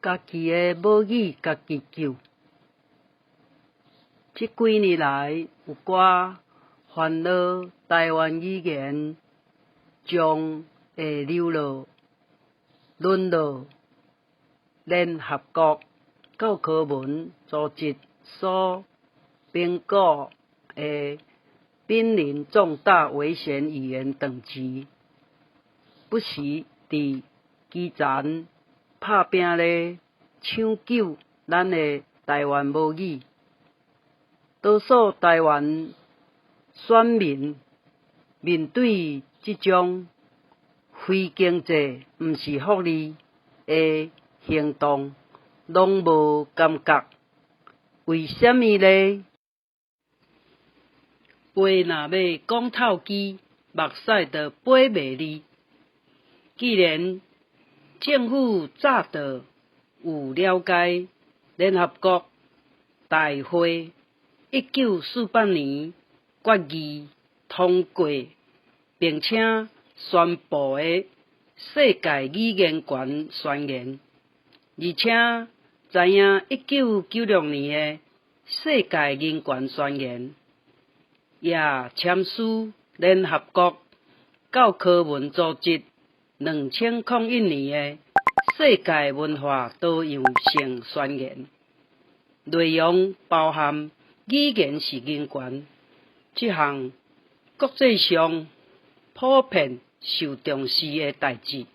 家己的母語家己救。這幾年來，有寡煩惱台灣語言將會流落、淪落聯合國教科文組織所評估的瀕臨重大危險語言等級，不時佇基層拍拚咧搶救咱的台灣母語。多數台灣選民面對這種非經濟毋是福利的行動，攏無感覺。為啥物呢？話若欲講透支，目屎就飛袂離。既然政府早就有了解聯合國大會1948年決議通過，並且宣布的世界語言權宣言，而且知影1996年的世界人權宣言，也簽署聯合國教科文組織2001年的世界文化多樣性宣言，內容包含語言是人權這項國際上普遍受重視的代誌。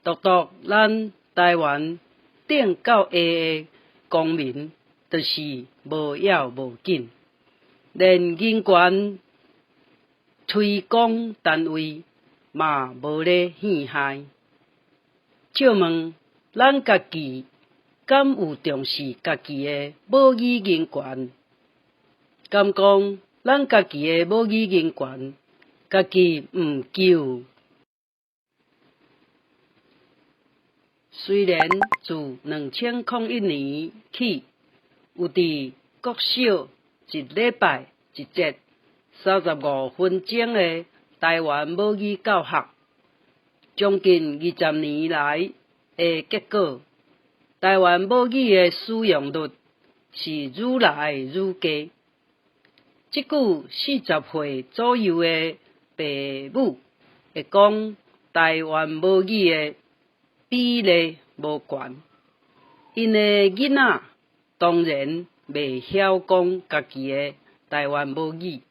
獨獨咱台灣頂到下的公民，就是無要無緊，連人權推廣單位嘛無咧興害。借問咱家己敢有重視家己的母語人權？敢講咱家己的母語人權，家己毋救？雖然自2001年起，有佇國小一禮拜一節35分鐘的台灣母語教學，將近20年來的結果，台灣母語的使用率是愈來愈低。這久40歲左右的爸母會講台灣母語的比例無懸，𪜶的囡仔當然袂曉講家己的台灣母語。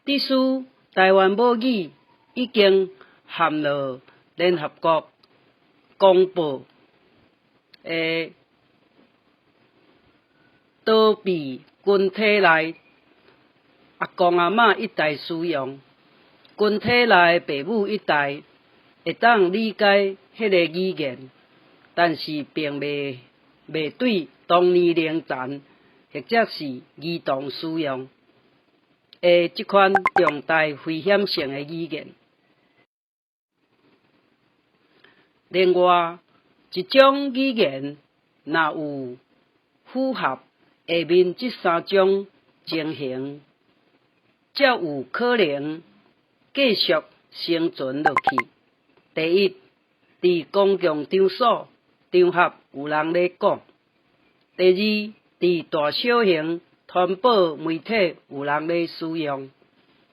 致使台灣母語已經陷入聯合國公報的逃避群體內，阿公阿嬤一代使用，群體內爸母一代會當理解彼个語言，但是並袂對同年齡層或者是兒童使用的這款重大危險性的語言。另外，一種語言若有符合下面這三種情形，才有可能繼續生存落去。第一，佇公共場所、場合有人咧講；第二，佇大小型傳播媒體有人咧使用；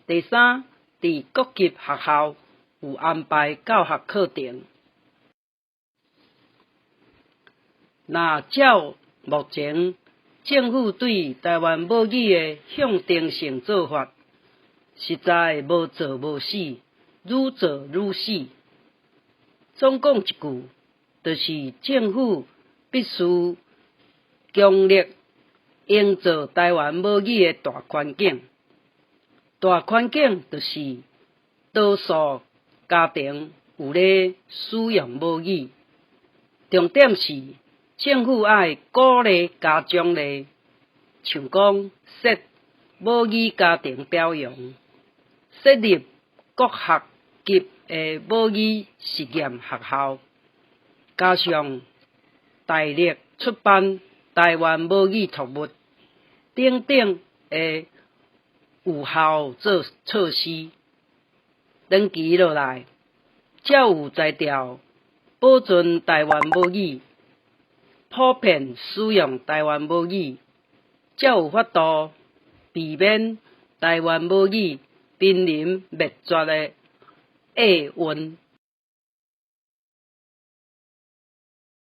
第三，佇各級學校有安排教學課程。若照目前政府對台灣母語的象徵性做法，實在無做無死，愈做愈死。總講一句，就是政府必須強力營造台灣母語的大環境。大環境就是多數家庭有咧使用母語，重點是政府愛鼓勵加獎勵，像講設母語家庭表揚，設立國學級的母語實驗學校，加上大力出版台灣母語讀物等等的有效措施，長期落來，才有才調保存台灣母語。普遍使用台灣母語，才有法度避免台灣母語瀕臨滅絕的厄運。